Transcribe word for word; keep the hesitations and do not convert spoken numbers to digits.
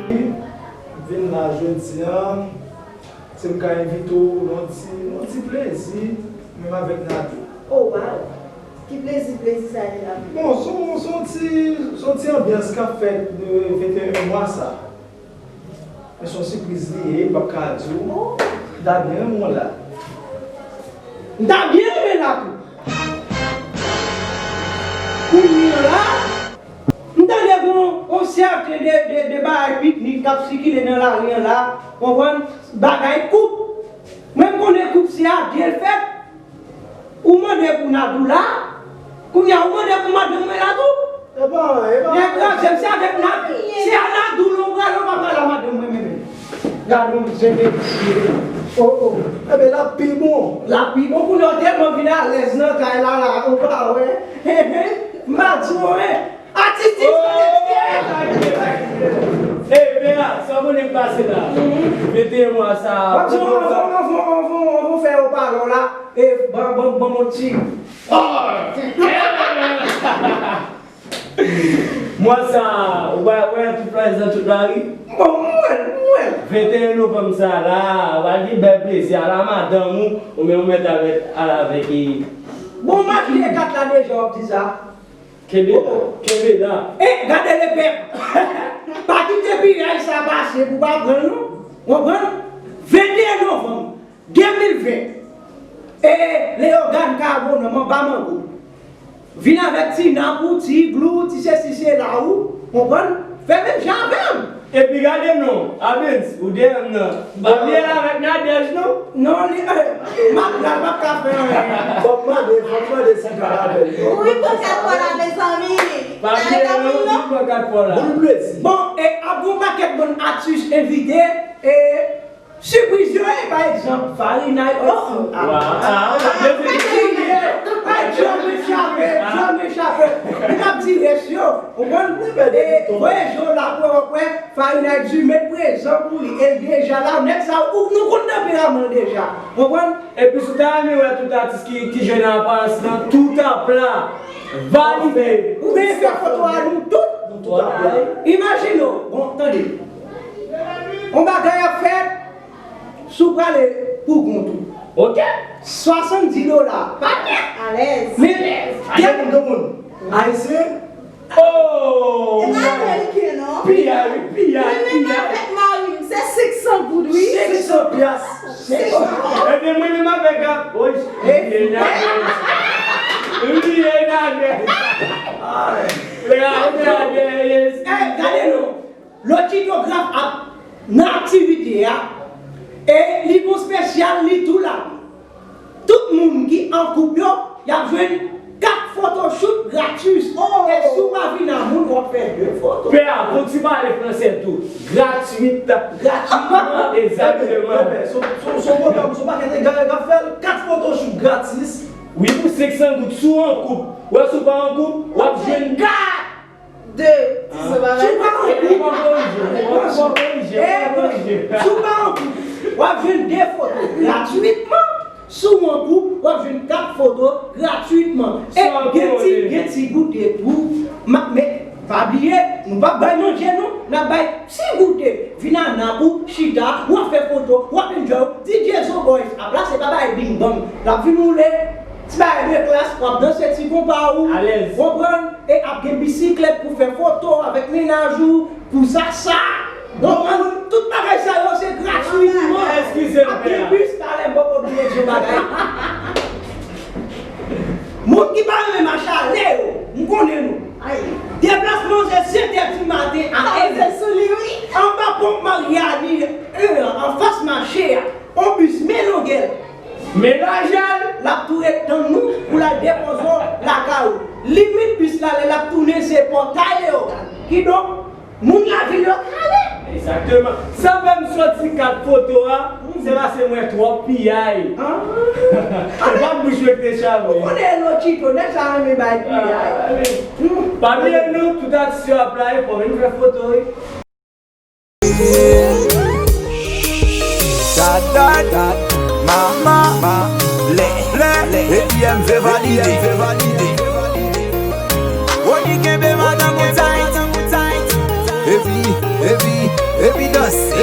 Vin la jodi a, si m ka envite w nan ti, nan ti plezi, menm avèk Nado. Oh, wow! Ki plezi, plezi sa ye la? Bon, se yon, se yon ti, se yon ti anbyans k ap fèt de venteyen mwa sa. Men se yon sipriz li ye, m p ap ka di w. M ta byen renmen w la. M ta byen renmen la tou. Kounye a la, m tande gon yon sèten de, de, de bagay piknik k ap sikile nan lari an la, konprann? Bagay koup. Mwen m konnen koup se a de l fèt. Ou mande pou Nadou la, kounye a ou mande pou madanm mwen la tou. Epa, epa. Nèg kraze m, se avèk Nadou, se a Nadou nou prale, ou pa prale a madanm mwen menm. Gade yon zen mesye. Oh, oh. Enben, l ap pi bon. L ap pi bon, kounye a w tèlman vin alèz nan kay la, la, ou pa wè. He, he. M pa di w, he. Atis, atis, atis. Ey, Bea, sa w konnen k pase la? Venteyen mwa sa a. Anvan, anvan, anvan, anvan, anvan fè yo pale w la, e, ban, ban, ban m yon ti. Mwa sa a, ou pa wè tout flèch nan tout lari? Bon, m wè l, m wè l. Venteyen novanm sa a la, w a gen bèl plezi a la, madanm ou, ou menm ou mèt avèk, al avèk, e. Bon, m achte kat la deja, w ap di sa. Kenbe la, kenbe la. E, gade lepèp! Pa kite piyay sa pase pou pa pran l non. Konprann? Venteyen novanm de mil ven. E, Leyogàn Karbonòm anba mango. Vin avèk ti nap ou, ti iglou, ti sesi sela ou. Konprann? Fè menm jan avè m. Epi gade non, Abens, ou dèyè m nan. Pa bliye l avèk Nadège non. Non, li, eh, m ap la, l p ap ka fè anyen. Fòk mande, fòk mande si l ka lavel. Wi, pran kat fò la, mezanmi. Pa bliye non, li pran kat fò la. Bon, plezi. Bon, e ap gon pakèt bann atis envite, e sipriz yo ye, pa egzanp, Farinay Osu. Waw. Pa egzanp, Djòl Mechape, Djòl Mechape. Li p ap di rès yo. Konprann? E, voye je w la pou w wè, Farinay di met prezan pou li. E l deja la, nèg sa, ou, nou konn tanperaman l deja. Konprann? Epi si w ta renmen wè tout atis ki, ki jwenn aparans lan, tout apla, valide. Ou vle fè foto a nou tout? Tout apla. Imajine w, bon, tande. On bagay ap fèt, si w prale pou kont ou. Ok. Swasanndis dola. Pakèt. Alèz. Men, gen moun. Ayisyen. Oh! E pa ameriken, non. Piyay, wi, piyay, piyay. Mwen menm avèk mari m, se senk san goud, wi. Senk san pyas. Senk san. Ebyen, mwen menm avèk ap, oy, li ye nagè. Li ye nagè. Ay. Li ye nagè, yes. Ey, gade non. Lotitograf ap nan aktivite a, e li gon espesyal li tou la. Tout moun ki an koup yo, y ap jwenn kat photoshoot gratis. E si w pa vin a moun, w ap fè de foto. Pè a, fòk ti pale fransè tou. Gratuit. Gratuitman. Egzakteman. Ebyen, se, se, se yon pwogram, se yon pakèt nèg k ap fè l, kat photoshoot gratis. Wi, pou senk san goud, si w an koup. Wè, si w pa an koup, w ap jwenn kat. De, ti zo bagay. Si w pa an koup, si w pa an koup, w ap jwenn de foto gratuitman. Si w an koup, w ap jwenn kat foto gratuitman. E gen ti, gen ti goute tou. M ap met, pa bliye, nou p ap bay manje non, n ap bay ti goute. Vin a nap ou, chita, w ap fè foto, w ap enjoy. D J Zo Boys ap la, se pa bay bing bang. L ap vin woule. Ti bagay de klas, w ap danse ti konpa ou. Alèz. Konprann? E ap gen bisiklèt pou fè foto avèk mennaj ou, pou sasa. Konprann? Tout bagay sa yo, se gratuitman. Eskize m, pè a. Ap gen bis, talè m poko bliye di yon bagay. Moun ki pa renmen mache ale yo, m konnen nou. Ay. Deplasman se sèt è di maten a en è. Anba ponp Maryani en an, anfas mache a. On bis men longè l. Men lajè l. L ap tou ret tann nou pou l al depoze w lakay ou. Limit bis la, lè l ap tounen, se pòtay Leyogàn. Kidonk, moun lavil yo ka ale. Egzakteman. Sa fè m soti kat foto a, se paske m wè twòp piyay. Ah. E pa bouch mwen k te chame. Ou konnen Lotito, nèg sa renmen bay piyay. Ah, wi. Hmm. Pa bliye non, tout atis yo ap la, e fò vin fè foto, wi. Dat, dat, dat, mama, lè, lè, lè, epi M V valide. Rony kenbe madanm ou tight. Epi, epi, Pase